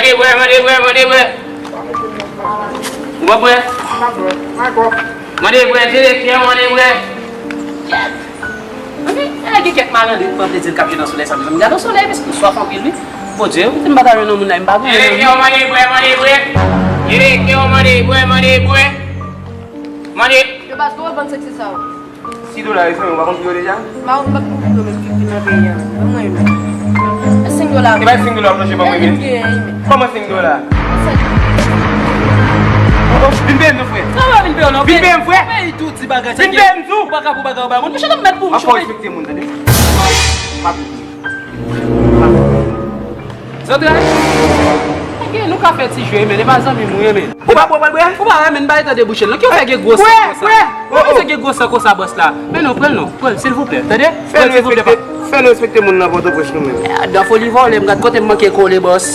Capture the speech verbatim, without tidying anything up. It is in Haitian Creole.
Mande bwè, mande bwè, mande bwè. Ou pa bwè? Mande bwè, jere kè, mande bwè. Kèt. Mande, e, gen kèk malandren ki pran plezi l k ap jwe nan solèy sa, mezanmi. Gade yon solèy, mezanmi, m swaf anpil, wi. Bondye, ou te m pa ka jwenn yon moun la, m pa gen. Jere kè, mande bwè, mande bwè. Jere kè, mande bwè, mande bwè. Mande. Yo, baz, kòman vann seksi sa yo? Sis dola, wi, frè, ou pa konn pi yo deja? Ma, ou pa konn pi yo, men pi, pi nan peyi a. Ban mwen, men. Senk dola. E pa senk dola w ap lonje ban mwen, men. Ban mwen senk dola. Oh, oh, vin peye m tou, frè. Sa va vin peye w, non? Vin peye m, frè. Peyi tou ti bagay sa. Vin peye m tou. Ou pa ka pou bagay ou ba moun. Mouche, nan mèt pou mouche. Fò w respekte moun, tande. M ap Zantray. Ok, nou ka fè ti jwe, men e pa zanmi m ou ye, men. Ou pa bwè, w pral bwè? Ou pa wè, men, bay tande bouch li. Ki w fè gen gwo san konsa? Ki w fè gen gwo san konsa, bòs la? Men non, pran l non, pran l, silvouplè, tande? Pran l, silvouplè, pa. Fè nou respekte moun nan Pòtoprens nou menm. Ah, dan foli vòlè, m gad kote m manke kole, bòs.